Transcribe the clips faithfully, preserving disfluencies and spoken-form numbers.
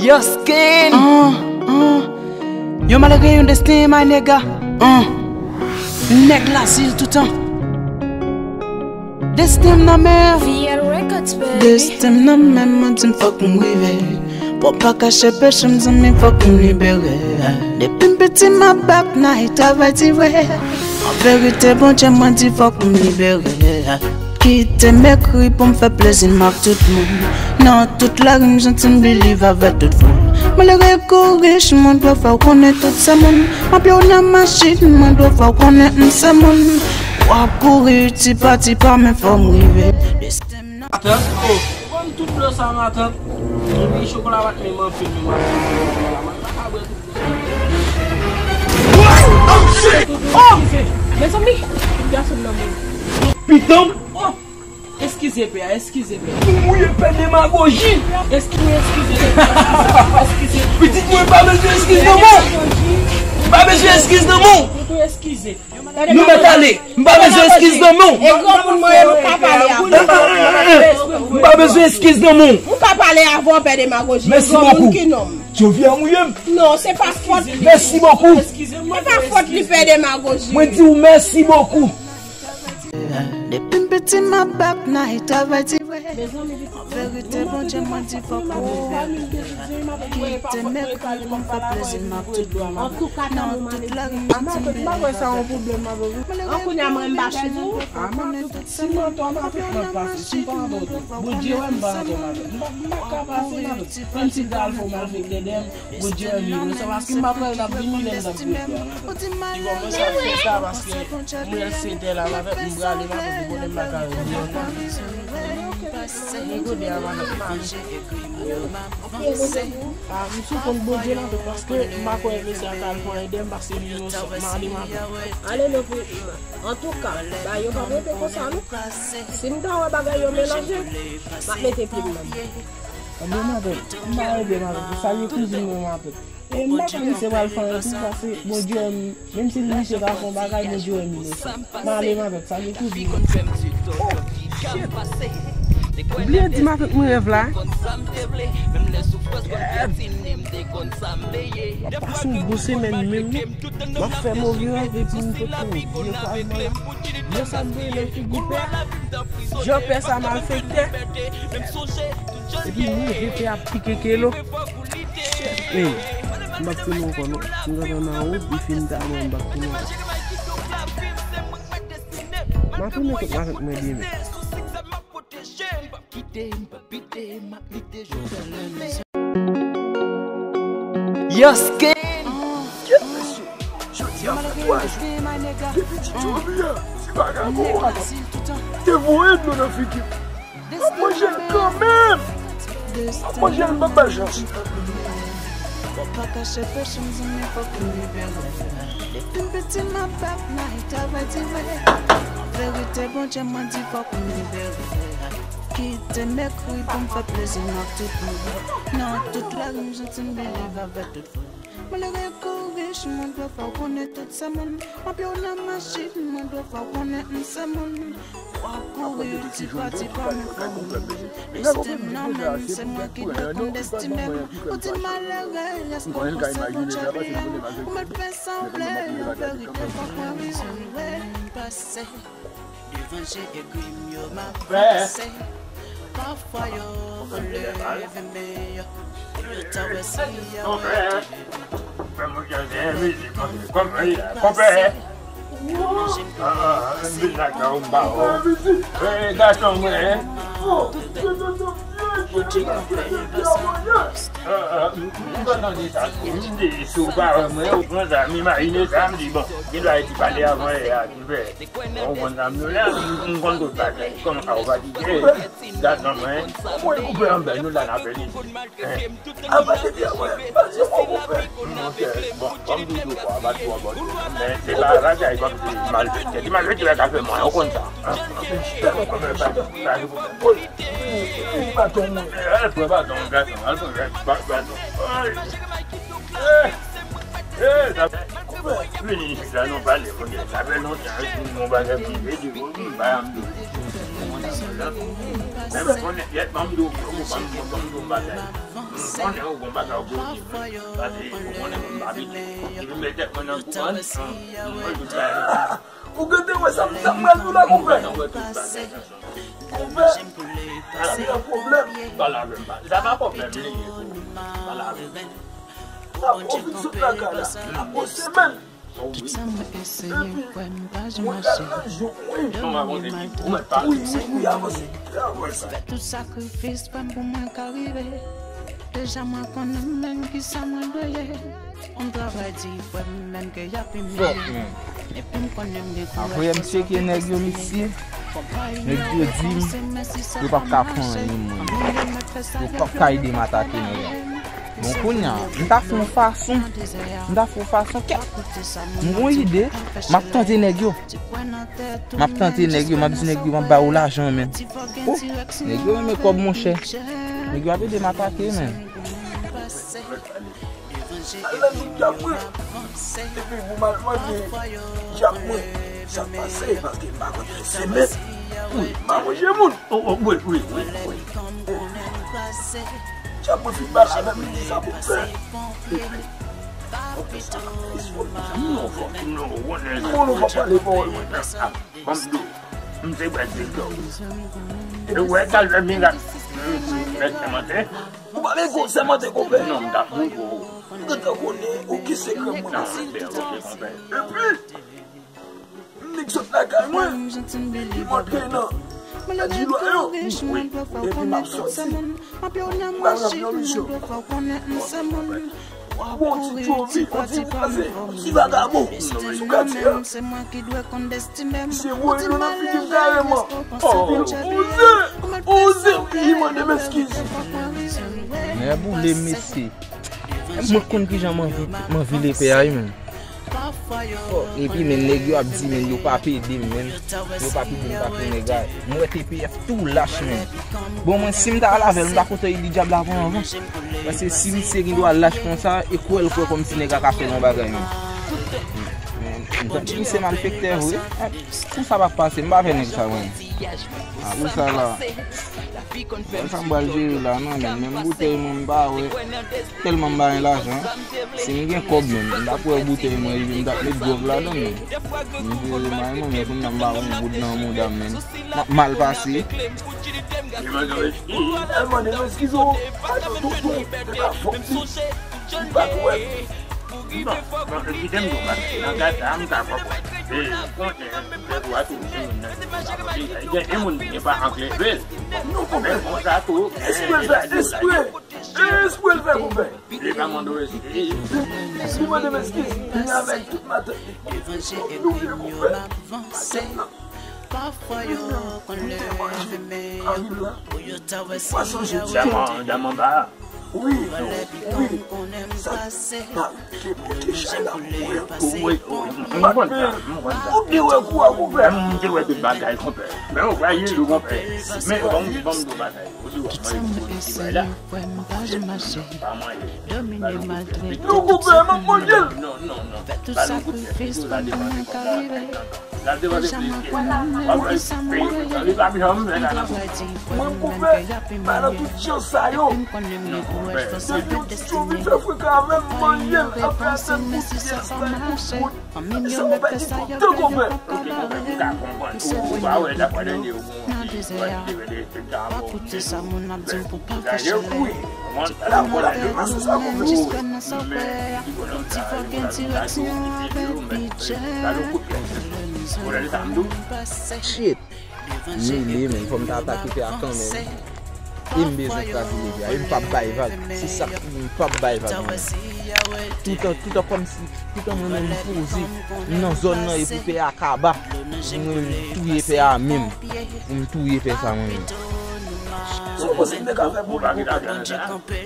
Yo skin. Uh, uh. Yo malere yon destin my nèg. Uh. Nèg Lazil toutan. Destin m nan men. V L Records, baby. Destin m nan men, mwen di m fòk m rive. Pou pa kache peche m, zanmi, fòk m libere. Depi m piti m ap bat, night avèti vre. An verite, Bondye, mwen di fòk m libere. Kite m ekri pou m fè plezi m ak tout moun. Nan tout lari m janti m believe avèk tout foul. Malere kou rich, mwen dwe fè w konnen tout se moun. M ap yo nan machin, mwen dwe fè w konnen m se moun. W ap kouri tipa tipa, men fò m rive. Destin m nan. Atant, oh, ou konn tout dlo sa matant. Epi chokola bat menm anpil, menm anpil. Chokola, man, m pa ka bwè tout dlo sa. Oh, shit! Oh! Mezanmi, gason nan moun. Pitanm! Oh! Eskize pè a, eskize pè. Ou mouye pè demagoji. Eskize, eskize. Eskize. Pitit mwen pa bezwen eskiz nan men w. Pa bezwen eskiz nan men w. Ou tou eskize. Nou mèt ale. M pa bezwen eskiz nan men w. E granmoun mwen ye, m pa pale avè w. M pa bezwen eskiz nan men w. M pa pale avè w, pè demagoji. Mèsi bokou. Jovia mouye m. Non, se pa fòt li. Mèsi bokou. Se pa fòt li, pè demagoji. Mwen di w mèsi bokou. Depi m piti m ap bat night avèti vre. An verite, Bondye, mwen di fòk ou rive. Kite m ekri pou m fè plezi m ak tout moun. Nan tout lari m janti m believe avèk tout moun. An kounye a mwen m pa sou ou. Si mwen tò, m ap fè mwen pase. Si m pa antre w tou. Bondye wè m pa antre w, m ap fè. M pa ka pase, m ap fè. Menm si m ta al fè w malfektè dèyè m, Bondye wè m li wè sa, paske m pa pral n ap vini lè m t ap vini. Li kòmanse ap fè sa, paske m wè se tè la, m avèk m prale, m avèk m konnen m pa ka vini ankò. Men kote a, madanm, m ale. A, m sou kont Bondye la tou, paske m pa kwè mesye a ka al pran ede m, paske li inosan. M ale, m avèk. Ale, non, pou, antouka, bagay yo p ap rete konsa, non. Si m ta wè bagay yo melanje, m ap mete pye m nan. Ebyen, matant, m pa ede matant. Salye kouzin mwen, matant. E m pa kwè misye pral fè anyen tou, paske Bondye, menm si misye ta fè yon bagay, Bondye wè m inosan. M ale, matant, salye kouzin mwen. Oh, shit! Ou bliye di matant mwen rèv la? W ap pase yon gwo semèn menm, non? W ap fè move rèv epi m pot pou vye kwazman la. Jan sa m veye nan figi pè a. Jan pè sa malfektè. Epi move pè ap pike kelo. Ey, m p ap tounen ankò non. M gentan nan wout, li fin ta mwen, m p ap tounen ankò. M a tounen kot matant mwen demen. Yo skin. Jodi a fè twa jou. Depi ti Jovi a, ti bagay kon wap. Te voye dlo nan figi m. M ap manje l kanmenm. M ap manje l, m p ap ba l chans. Fò pa kache peche m, zanmi, fòk m libere. Depi m piti m ap bat night avèti vre. Verite, Bondye, mwen di fòk m libere. Kite m ekri pou m fè plezi m ak tout moun. Nan tout lari m janti m believe avèk tout foul. Malere kou rich, mwen dwe fè w konnen tout se moun. M ap yo nan machin, mwen dwe fè w konnen m se moun. W ap kouri tipa tipa, men fò m rive. Destin m nan men m, se mwen ki dwe konn destine m. Ou di malere, èske w panse Bondye byen? Ou mèt fè sanble, an verite fòk mwen rive. Pase. Devan je egri m yo m avanse. Pafwa yo leve men yo, yo ta wè si yo rete. Konpè, konpè. Konpè. Konpè. Ah, ah, m vin lakay ou, m ba ou. Eh, gason mwen. Ah, ah, m pa tande sa. M di, si w pa wè mwen, ou pran zam, imajine sa, m di, bon, gen dwa e ti pale avan yè a, ti fè. Ou konn sa m di w la, m konn tout bagay. Kòman sa w fatige? Gad nan mwen. Mwen koupe anba nou la n ap vini. Apa depi a mwen, pati w koupe. Monchè, bon, kòm toujou fwa, pati w bò. Men se pa bagay kòm se malfektè. Se malfektè la ka fè mwen, ou konn sa. Tèlman kòm bagay. Baton mwen. Al pran baton, gason. Al pran baton. Eh, eh, sa vini isit la, nou pale, monchè. Sa fè lontan, nou bagay prive, di, m pa, m Mwen konnen, yèt, ban m di w, ban m di w, ban m di w yon bagay. M konnen w gon bagay w pou w di mwen. Paske w konnen mwen m pa piti. Epi m met tèt mwen nan kouran, m wè tout bagay. Ou gentan wè sa, sa m pral di w la, konpè. Mwen wè tout bagay. Konpè, sa se yon pwoblèm. Pa lave m pa. Sa pa pwoblèm li ye tou. Pa lave m. N ap pwofite sot lakay la. N ap pran semèn. Tout sa mwen eseye, kwè m pa janm mache. Dòmi mal dwe. Wi, wi, wi, avanse. Avanse. Fè tout sakrifis, kwè m, pou mwen ka rive. Deja mwen konnen menm kisa mwen dwe ye. On travay di, kwè m, menm ke y ap imilye. Epi m konnen m gen kouraj. Apre m tcheke nèg yo, mesye. Nèg yo di m, yo p ap ka fè anyen mwen. Yo p ap ka ede m atake nèg la. Bon, kounye a, m ta fè yon fason, m ta fè yon fason, kèt, m gon ide, m ap tante nèg yo. M ap tante nèg yo, m ap di nèg yo, m ap ba yo lajan, men. Oh, nèg yo renmen kòb, monchè. Nèg yo ap ede m atake, men. Al nan jouk djab mwen. Epi pou m al mande djab mwen sa k pase, paske m pa konn fè semèn. Wi, m pa manje moun. Oh, oh, wi, wi, wi, wi. Djab mwen fin pale avè m, li di sa pou m fè. Epi, non, fòk, non, konnen. Konnen w pa pale pawòl mwen. Ban m di w, m se prèdiktè w. E w wè k al fè mirak. M fè sèmante. Ou pa bezwen sèmante, konpè. Non, m t ap montre w. M gentan konnen ou ki sekrè mwen. Non, konpè, oke, konpè. Epi, m nik sot lakay mwen. Li montre nan Ladi lwa yo. Wi. Epi m ap soti. M pral ranpli yon misyon. Bon, ti tchovi, yon ti kraze, yon ti vagabon sou katye a. Misye voye dlo nan figi m kareman. Oh, oze, oze, li mande m eskiz. Nèboule, mesye. Mwen konn kijan m anvi, m anvi lepè a, wi, menm. Epi, men, nèg yo ap di, men, yo p ap ede m, men. Yo p ap ede m atake nèg la. M wè T P F tou lach, men. Bon, mwen, si m ta al avè l, m ta kontan li dyab la avan, avan. Paske si misye gen dwa lach konsa, e kwè l kwè kòmsi nèg la ka fè l yon bagay, men. Men, m santi misye malfektè vre. Pou sa pa pase, m pa fè nèg sa, mwen. A, pou sa la. Mwen sa m pral jere la, non, men, menm boutèy mwen, m pa wè. Tèlman m pa gen lajan. Si m gen kòb, menm, m t ap wè boutèy mwen, epi m t ap met dwòg ladan l, menm. M jere may mwen, men kounye a m pa wè yon goud nan mouda m, menm. M ap mal pase. Li mande w eskiz. Li mande w eskiz, o. Ayo, tonton, se pa fòt li. Li pa t wè. Bon, bon, kite m di w bagay. Nan gad sa, m ka konprann. E, konnen, lè pou a tou, gen moun nan gen pa, gen moun gen pa ankleve l. Non, konpè. Men konsa tou, espre l fè, espre. Espre l fè, konpè. Li pa mande w eskiz. Li mande m eskiz. Li avèk tout matant li. Nou vle konpè. Pafwa yo konn leve men yo pou yo ta wè si y a rete. Daman, daman ba. Wi, wi. Sa, sa, te pote chay la pou mwen. Wi, wi, m konn sa, m konn sa. Ou te wè kou a, konpè. M te wè tout bagay, konpè. Men ou pa jwe, konpè. Men ban m, ban m di w bagay. Tout sa mwen eseye, kwè m pa janm mache. Domine maltrete. Non, konpè, m ap manje l. Fè tout sakrifis pou mwen ka rive. Deja mwen konnen menm kisa mwen ye. Mwen, konpè, pa nan tout jan sa yo. Epi m konnen m gen kouraj, fòs avèk destine. Mwen, konpè, yo vin fè frekan avè m, manje l, apre a tèt kout, pyès bay kout kout. Fanmi m yo mèt fè sa y ap fè, yo p ap ka bare. Se vre, m ap viv nan dezè a. Pa koute sa moun ap di w pou pa fè chalè. Ti pran nan tèt ou menm, jis kwè nan sa w kwè a. Yon ti fò gen direksyon avèk bidjè. Lè nou sou nou pase. Shit. Mele, men, fò m ta atake pè a kanmenm. E m bezwen kraze lepè a. E m p ap bay vag. Se sa k pou m p ap bay vag, mwen. Toutan, toutan kòmsi, toutan mwen menm m poze. M nan zòn nan e pou pè a kaba. Mwen m touye pè a menm. Pou m touye pè sa mwen menm. Sa w panse m te ka fè pou ou, konpè? Ah, konpè.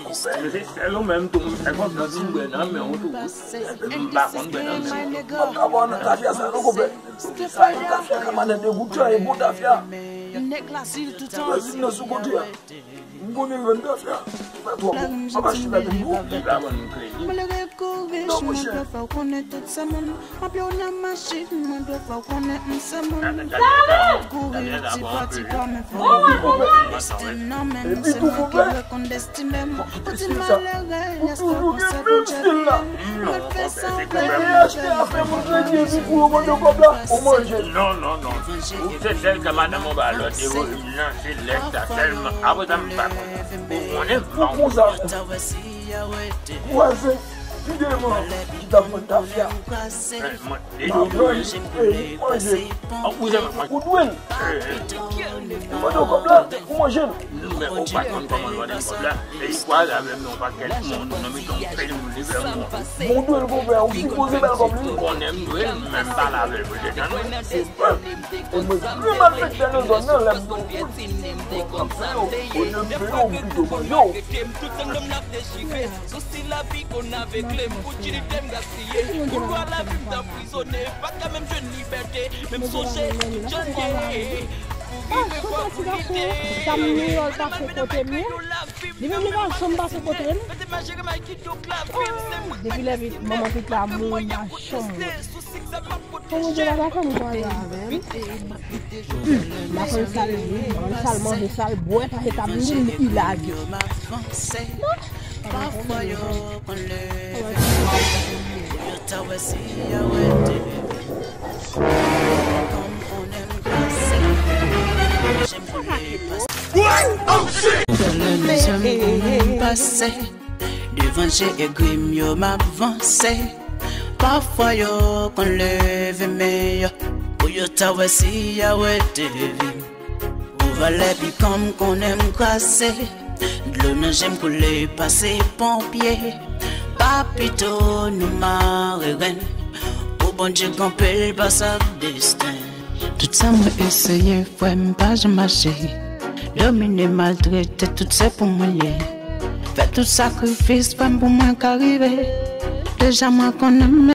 Mesye, sèl ou menm tou, m fè konfyans, m bwè nan men w tou. M pa konn bwè nan men w. M p ap ka ba w nan tafya sa non, konpè. Sa yon tafya ka malè de gout yo, e bon tafya. Nèg Lazil toutan. Lazil nan sou kote a. M konnen vann tafya. Twò bon. Papa Chita te bon. Li pa ban nou kredi. Malere kou rich, mwen dwe fè w konnen tout se moun. Anpil nan machin, mwen dwe fè w konnen m se moun. Kou rich, ti pa ti pa, men fò w destin nan men m, se mwen ki dwe konn destine m. Pou ti malere, responsab pou Djèlin. Mwen fè sanblan, mwen fè sanblan. Non, non, non. Ou se sèl ke madanm ou ba lòd dewo. Nan se lè sa sèlman. Apre sa, m pa konn. Ou konnen m pa konn. Pou konsa, vwazen, videman, ki t ap vann tafya. Mwen, manje. Ou dwe l. Ou mande w kòb la, ou manje l. Men ou pa konn kòman l mande kòb la. E li kwaze avè m nan yon pakèt moun, nan mitan yon pil moun, li fè m wont. Bon, ou dwe l konpè, ou sipoze ba l kòb li. Ou konnen m dwe l, men m pale avè l pou l detann wi. E mwen pi malfektè nan zòn nan, lè m di w, ou di m peye w, ou di m peye w, m pito manje w. Tout sanblòm la dechire, sousi lavi konn avek lè m pou di li te m gaspiye. Koulwa lavi m t anprizone, pa ka menm jwenn libète, menm sonje tout jan ye. Pou rive fò pou lite. Li menm li pa janm pase kote m ye. Li menm li pa janm pase kote m. Depi lè manman pitit la mouri nan chanm mwen. Kòman Dye pa ta fè m kwaze avè l? M pa konn sa l ye, m konn sa l manje, sa l bwè, paske t ap li, li lage. Pafwa yo konn leve pou yo ta wè si y a wete. Kòm on èm pase, jèm pou le pase. Lè nou janm konn pase. Devan je egri m yo m ap vanse. Pafwa yo konn leve men yo pou yo ta wè si y a wete vi m. Ou valè pikan m konnen m kraze. Dlo nan je m koule pase ponpye. Pa pito nou mare renn. Pou Bondye kanpe l pase ak desten. Tout sa mwen eseye, frè m pa janm mache. Domine, maltrete, tout se pou mwen ye. Fè tout sakrifis, frè m, pou mwen ka rive. Deja mwen konnen m